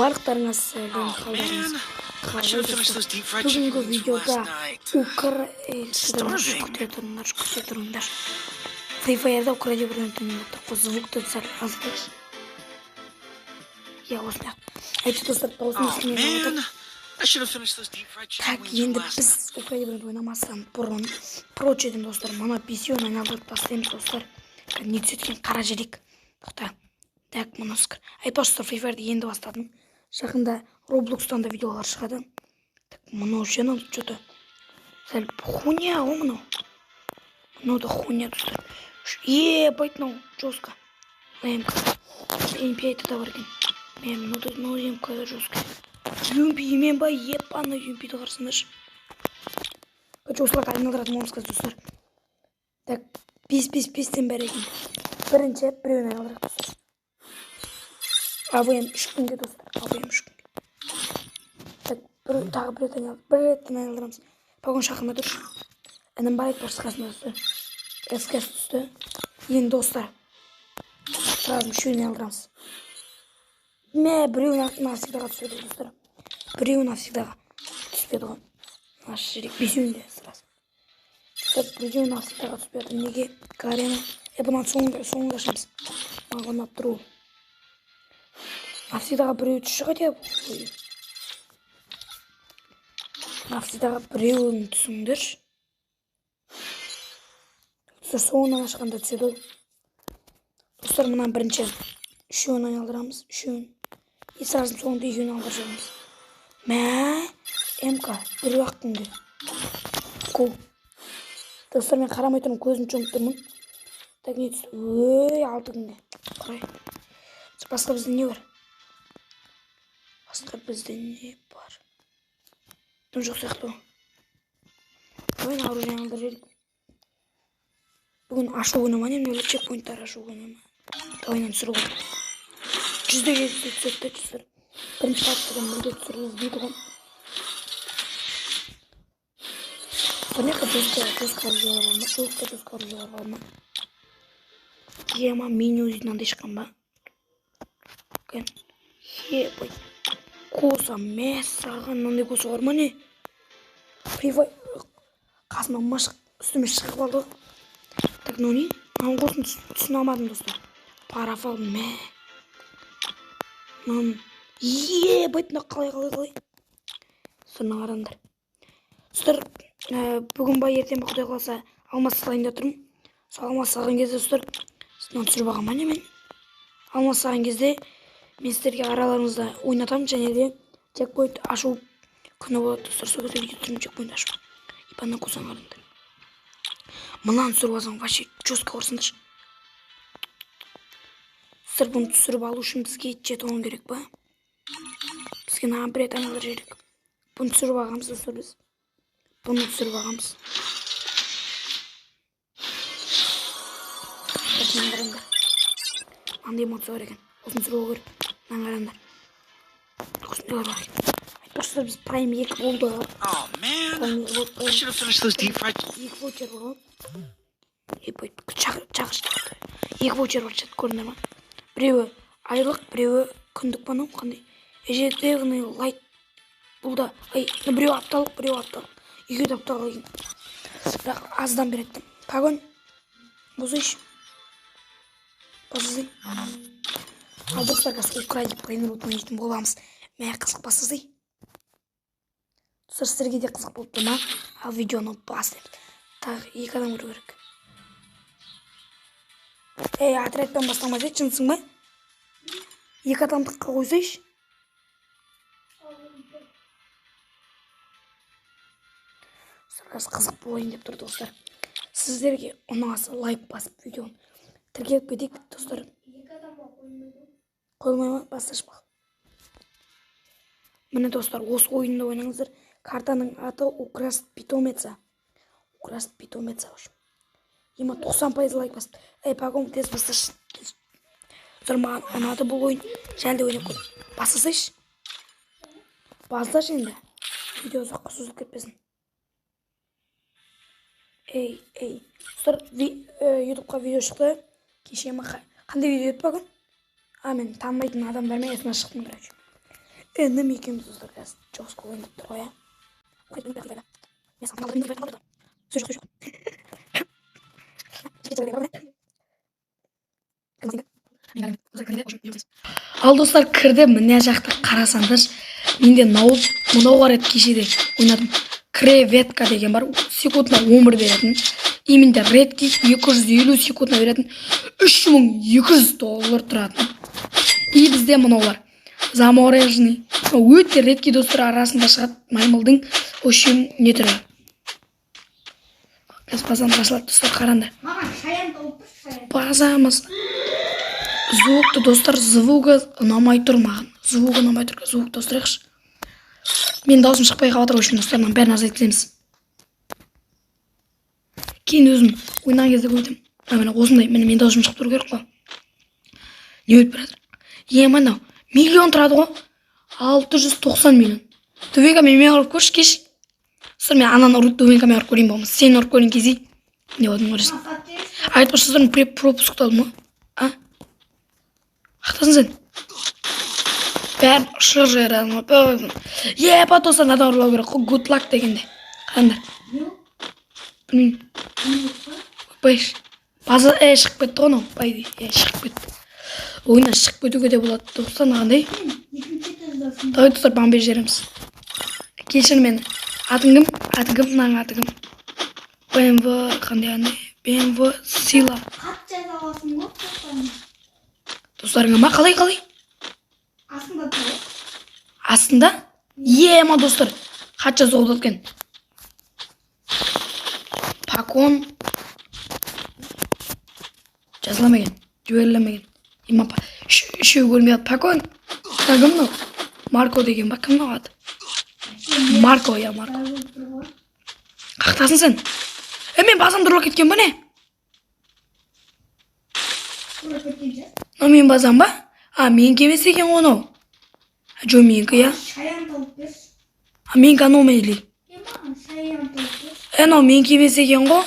Барлықтарыңа сәлем, қалдарыңыз қалай, достар? Бүгінгі видеода күте тұрыңдар, күте тұрыңдар. Free Fire'да Укради брендін звукты сәл аздайшы. Иә, осындай. Айтты, достар, дауысын естімей жатыр. Так, енді біз Укради бренд ойнамастан бұрын прочеден, достар, мына бесеуін айналдырып тастаймыз, достар. Не түседі екен, қара жіберейік. Тоқта. Так, мына айтпақшы, достар, Free Fire'ды енді бастадым. Жақында Roblox'тан да видеолар шығады. Так, мынау ше, мынау что-то сәл хуйня ғой мынау. Мынау да хуйня, достар. Ебать, мынау жестко. МК. М5 да бар екен. Мен мынау да, мынау МК да жестко. ЮМП мен ба, ебана ЮМП-ді қарасаңдаршы. Короче, осыларды айналдыратын боламыз қазір, достар. Так, 5-5-5-тен бәрі екен. Бірінші біреуін айналдырайық, достар. АВМ 3 күнге, достар. АВМ 3 күнге. Так, бір, тағы бір рет айналдырып, бір реттен айналдырамыз. Погон шақырмай тұршы. Інім бар айтпақшы қасында, достар. СКС түсті. Енді, достар, сразу үшеуін айналдырамыз. Мә, біреуін навсегдаға түспеді, достар. Біреуі навсегдаға түспеді ғой. Аш жүрек, бесеуін де сразу. Так, біреуі навсегдаға түспеді. Неге? Гарена. Бұнан соңында ашамыз. Маған ұнап тұр ол. Навсегдаға біреуі түсші хотя бы. Навсегдаға біреуін түсіңдерші. Достар, соңынан ашқанда түседі ғой. Достар, мына бірінші үшеуін айналдырамыз. Үшеуін. И сразу соңында екеуін айналдырып жібереміз. Мә, МК, бір ақ күнге. Гол. Достар, мен қарамай тұрмын, көзім жұмып тұрмын. Так, не түсті? Өй, 6 күнге. Қарай. Басқа бізде не бар? Басқа бізде не бар? Дым жоқ сияқты ғой. Давай оружие айналдырып жіберейік. Бүгін ашу күні ма, не мына чекпоинттар ашу күні ма? Давай мынаны түсіріп алайық. 100-де 7 түседі да, достар. Бірінші папкадан мүлде түсіргізбейді ғой. Мына жақта жестко оружиелар бар ма? Жестко, жестко оружиелар бар ма? Ема, меню дейтін мынандай шыққан ба? Ебать. Коса, мәссаған, мынандай коса бар ма не? Free Fire қасыма машық үстіме шығып алды. Так, мынау не? Мынаның косын түсіне алмадым, достар. Парафал, мә. Мынаның, ебать, мына қалай, қалай, қалай. Достар, мына қараңдар. Достар, бүгін ба, ертең ба, Құдай қаласа, алмас салайын деп тұрмын. Сол алмас салған кезде, достар, мынаны түсіріп алған ба не мен? Алмас салған кезде мен сіздерге араларыңызда ойнатамын және де чекпоинт ашу күні болады, достар. Сол кезде видео түсіремін чекпоинт ашу. И ана косаны қараңдар. Мынаны түсіріп алсаң вообще жестко көрсеңдерші. Достар, бұны түсіріп алу үшін бізге жетон керек па? Бізге мынаған бір рет айналдырып жіберейік. Бұны түсіріп алғанбыз, достар, біз. Бұны түсіріп алғанбыз. Так, мынаны қараңдар. Мынандай эмоция бар екен. Осыны түсіріп алу керек. Мынаны қараңдар. Осындайлар бар екен. Айтпақшы, біз Prime 2 болды. Prime 2 болды. 2 ваучер бар ғой. Ебать, шақыр, шақыр. 2 ваучер бар, чат, көрдіңдер ма? Біреуі айлық, біреуі күндік па, анау қандай? Ежедневный лайт. Бұл да, ай, біреуі апталық, біреуі апталық. Екеуі де апталық екен. Бірақ аздан береді. Погон. Бұзайшы. Басызай. Ал, достар, қазір Укради брейнрот ойнайтын боламыз. Мә, қызық, басызай. Достар, сіздерге де қызық болып тұр ма? Ал видеоны бас деп. Тағы 2 адам көру керек. Ей, отрядтан бастамай жынсың ба? 2 адамдыққа қойсайшы. Достар, қазір қызық болайын деп тұр, достар. Сіздерге ұнаса лайк басып видеоны тіркеліп кетейік, достар. 2 адамға қойылмайды. Қойылмай ма? Басташы бақ. Міне, достар, осы ойынды ойнаңыздар. Картаның аты Украсть питомеца. Украсть питомеца, в общем. Ема 90% лайк басып. Эй, погон, тез басташы. Достар, маған ұнады бұл ойын. Және де ойнап көр. Басасайшы. Басташы енді. Видео ұзаққа созылып кетпесін. Эй, эй. Достар, ютубқа видео шықты. Кеше ма, қандай видео еді бүгін? А, мен танымайтын адамдармен есіме шықтым, короче. Інім екеуміз, достар, қазір жестко ойнап тұр ғой, иә. Сөз жоқ, сөз жоқ. Ал, достар, кірді. Мына жақта қарасаңдаршы, менде мынау, мынау бар еді, кешеде ойнадым. Креветка деген бар, секундына 11 беретін. И менде редкий, 250 секундына беретін, 3200 доллар тұратын. И бізде мынаулар, замороженный. Мынау өте редкий, достар, арасында шығады маймылдың, в общем, не түрі. Қазір базамыз ашылады, достар, қараңдар. Маған шаян тауып берші, шаян. Базамыз. Звукты, достар, звугы ұнамай тұр маған, звугы ұнамай тұр. Звук ауыстырайықшы. Менің дауысым шықпай қалып жатыр. В общем, достар, мынаның бәрін азайтып тастаймыз. Кейін өзім ойнаған кезде көбейтемін. А, міне, осындай, міне, менің дауысым шығып тұру керек қой. Не өтіп бара жатыр? Е, мынау миллион тұрады ғой, 690 миллион. Дубинкамен мен ұрып көрші кеш. Достар, мен ананы ұрып, дубинкамен ұрып көрейін, болмаса сені ұрып көрейін кезей. Не болдың, көресің. Сатып жіберші. Айтпақшы, достар, мен пропуск алдым ғой. А, қаяқтасың сен? Бәрін ұшырып жіберемін ғой. Еба, достар, мынадан ұрлау керек қой. Good luck дегенде, қараңдар. Не ол? Білмеймін. Не ол? Ойбай, база, е, шығып кетті ғой анау, по идее. Е, шығып кетті, ойыннан шығып кетуге де болады, достар, мынандай. Екінші этаждасың. Давай, достар, бомбе жібереміз. Кешір мені. Атың кім? Аты кім? Мынаның аты кім? БМВ қандай? Андай БМВ сила. Хат жаза аласың ғой достарыңа. Достарыңа ма? Қалай, қалай? Астында тұр. Астында? Ема, достар, хат жазуға болады екен. Пакон жазыла ма екен, жіберіле ма екен? Ема, үшеуі көрінбей қалды. Пакон, мына кім мынау? Марко деген ба? Кім мынау аты? Марко, иә, Марко. Жазылып тұр ғой. Қаяқтасың сен? Е, мен базамды ұрлап кеткен ба, не? Ұрлап кеткен шығар. Мынау менің базам ба? А, менікі емес екен ғой анау. А, жоқ, менікі, иә. Шаян тауып берші. А, менікі анау ма или? Е, маған шаян тауып берші. Е, анау менікі емес екен ғой.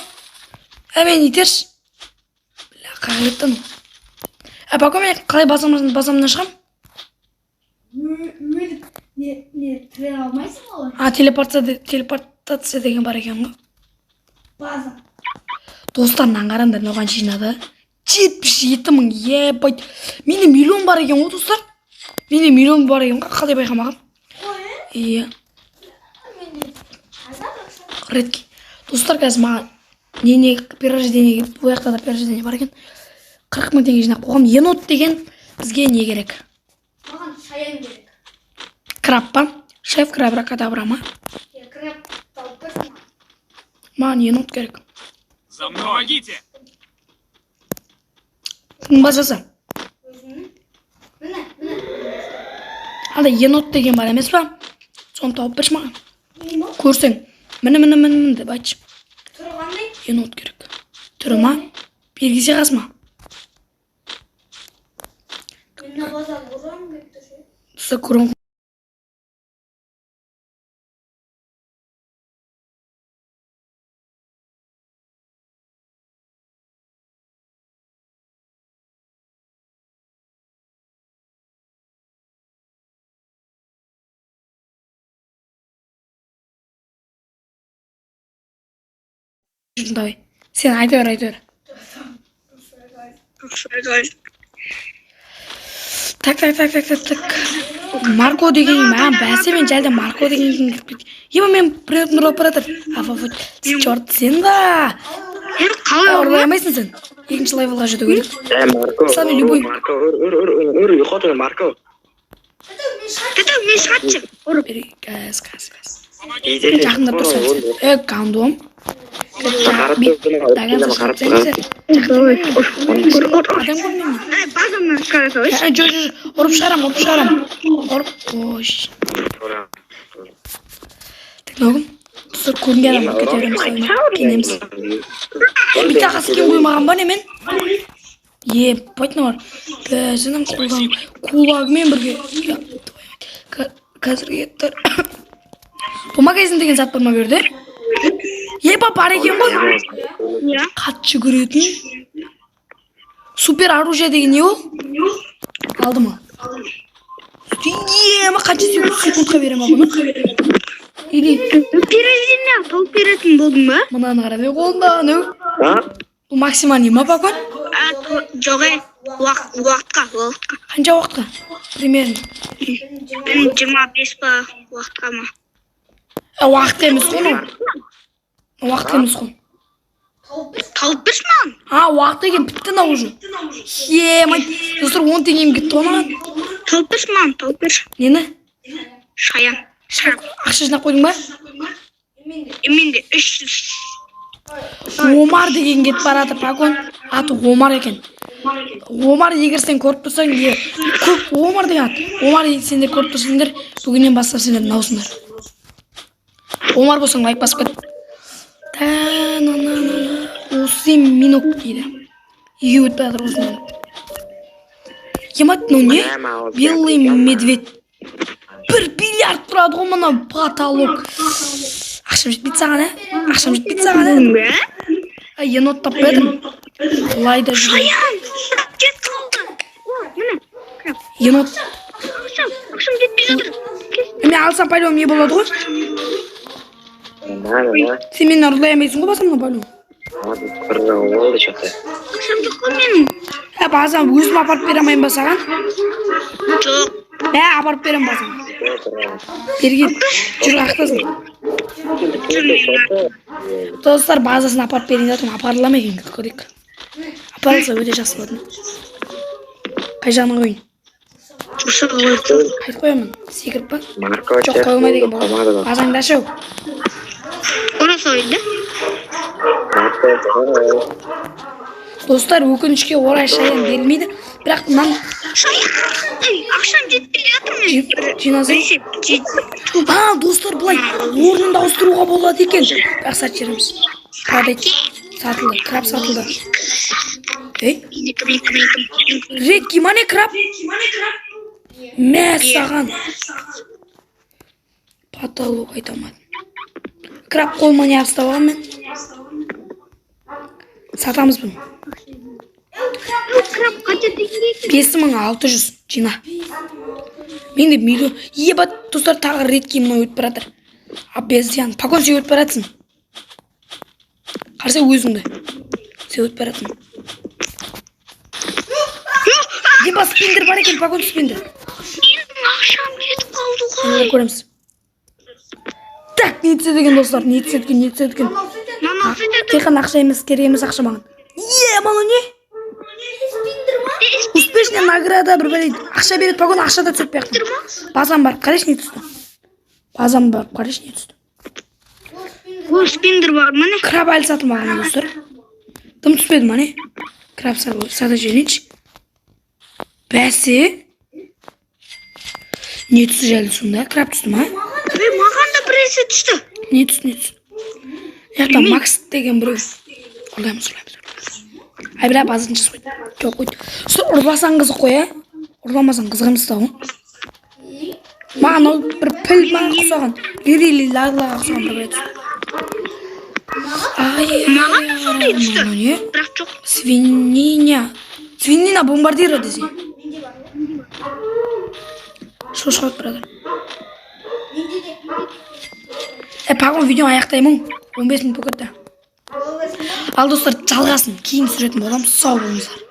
Е, мені итерші. Бля, қаяққа кетті анау? Е, пока мен қалай базамнан шығамын? Өліп не тіре алмайсың ғой. А, телепортация, телепортация деген бар екен ғой. База. Достар, мынаны қараңдар, мынау қанша жинады? 77 000. Ебать, менде миллион бар екен ғой, достар. Менде миллион бар екен ғой, қалай байқамағанмын? Қой. Иә. Менде азап ақша. Редкий. Достар, қазір маған не перерождение, бұл жақта да перерождение бар екен. 40 000 теңге жинап қойғанмын. Енот деген бізге не керек? Маған шаян керек. Краб па? Шеф крабра кадабра ма? Е, краб тауып берші маған. Маған енот керек. За мной! Помогите! Кім базасы? Өзімнің. Міне, міне. Анда енот деген бар емес па? Соны тауып берші маған. Енот Көрсең, міне, міне, міне, міне деп айтшы. түрі қандай? Енот керек. Түрі ма? Бергесе қасыма. Мен мына базаны ұрғым келіп тұр ше. Достар, көрін. Давай. Сен айта бер, айта бер. Так, так, так, так, так, так. Марко деген маған бәсе, мен жәлде Марко деген екен кіріп кеткен. Ема, мен біреудің ұрлап бара жатыр. Аф, черт, сен ба? Қалай? Ұрлай алмайсың сен. Екінші левелға жету керек. Е, Марко, Сами любой. Марко, ұр, ұр, ұр, ұр, ұйқы отыр, Марко. Деді, мен шығатшы. Бері, қазір, қазір, қазір. Тез, тез, Жақындап ұр, тұрса. ұр, ұр. Е, гандон. Қарап тұр, қарап тұр. Адам көрмеймін. Ай, базамнан шығара салайыншы. Ә, жоқ, жоқ, жоқ, ұрып шығарам, ұрып шығарам. Ұрып, қойш. Так, мынау кім? Достар, көрінген адам кете береміз. Кенеміз. Бүйтіп скин қоймаған ба, немен? Ебать, мыналар. Бәсінің қолдан кулагымен бірге. Я, твою мать. Қазір кеттір. Бұл магазин деген зат бар ма бұл жерде? Еба, бар екен ғой. Иә. Қатты жүгіретін. Супер оружие деген не ол? Алды ма? Ема, қанша секундқа беремін бұны? Или Перерождение тауып беретін болдың ба? Мынаны қара, мен қолымда анау. А? Бұл максимальный ма, папа? А, жоқ, е, уақытқа. Қанша уақытқа? Примерно. Білмеймін, 25 па уақытқа ма? Ә, уақытқа емес қой мынау. Уақытқа емес қой. Тауып берші маған. А, уақыт екен, бітті мынау уже. Ема, достар, 10 теңгем кетті ғой маған. Тауып берші маған, тауып берші. Нені? Шаян. Шарап. Ақша жинап қойдың ба? Менде 300. Омар деген кетіп барады, погон. Аты Омар екен. Омар, егер сен көріп тұрсаң, егер көп Омар деген ат. Омар, егер сендер көріп тұрсаңдар, бүгіннен бастап сендер мынаусыңдар. Омар болсаң, лайк басып кет. Та на на на на. Осы минок дейді. Үйге өтіп жатыр осы минок. Ема, мынау не? Белый медведь. 1 миллиард тұрады ғой мына потолок. Ақшам жетпейді саған, ә? Ақшам жетпейді саған, ә? Бе? Ә, енот таппай жатырмын. Былай да жүр. Шаян. Кетіп қалды. О, міне. Енот. Ақшам жетпей жатыр. Мен алсам, по-любому не болады ғой? Мына, Сен мені ұрлай алмайсың ғой басымнан, по-любому. Болды что-то. Ақшам жоқ қой менің. Ә, базам өзім апарып бере алмаймын ба саған? Жоқ. Ә, апарып беремін базам. Бері кел. Жүр, қаяқтасың? Достар, базасын апарып берейін деп жатырмын. Апарыла ма екен, көрейік. Апарылса, өте жақсы болатын. Қай жағына қояйын? Ұшақ қой. Қайтып қоямын? Секіріп па? Марко. Жоқ, қойылмайды екен бұл. Базаңды аш ау. Ора салайын да. Марко. Достар, өкінішке орай, шаян берілмейді. Бірақ мынаны Шаян. Ей, ақшам жетпей жатыр мен. Жинасаң. Біресе А, достар, былай орнын да ауыстыруға болады екен. Бірақ сатып жібереміз. Продать. Сатылды. Краб сатылды. Ей, Екі, екі, екі. редкий ма, не, краб? Мә саған. Потолок айта алмадым. Краб қолыма не ұстап алғанмын мен. Сатамыз бұны. Краб қанша теңге екен? 5600 жина. Менде миллион. Ебать, достар, тағы редкий мынау өтіп бара жатыр. Обезьян. Погон, сен өтіп бара жатсың. Қараса өзіңді. Сен өтіп бара жатсың. Еба, спиндер бар екен, погон, спиндер. Менің ақшам кетіп қалды ғой. Оны көреміз. Так, не түседі екен, достар? Не түседі екен, не түседі екен? Мама, сөйтеді. Тек қана ақша емес, керек емес ақша маған. Е, мынау не? Успешная награда, бір бәле ақша береді, погон, ақша да түседі бұяқтан. Базам барып қарайшы, не түсті. Базам барып қарайшы, не түсті. О, спиндер бар, міне. Краб әлі сатылмаған, достар. Дым түспеді ма, не? Краб сата жіберейінші. Бәсе. Не түсті жәлі сонда? Краб түсті ма? Ей, маған да біресе түсті. Не түсті, не түсті? Мына жақта Макс деген біреу. Ұрлаймыз, ұрлаймыз, ұрлаймыз. Ай, бірақ базасын жазып қойды. Жоқ, қойды. Сол ұрласаң қызық қой, ә? Ұрламасаң қызық емес та ғой. Маған ол бір піл ма ұқсаған. Лирили лалаға ұқсаған бір бәле түсті. Ай, Маған да сондай түсті. мынау не? Бірақ жоқ. Свинина. Свинина бомбардира десе. Шошқа өтіп барады. Е, пагон, видеоны аяқтаймын. 15 минут болып кетті. Ал, достар, жалғасын кейін түсіретін боламыз. Сау болыңыздар.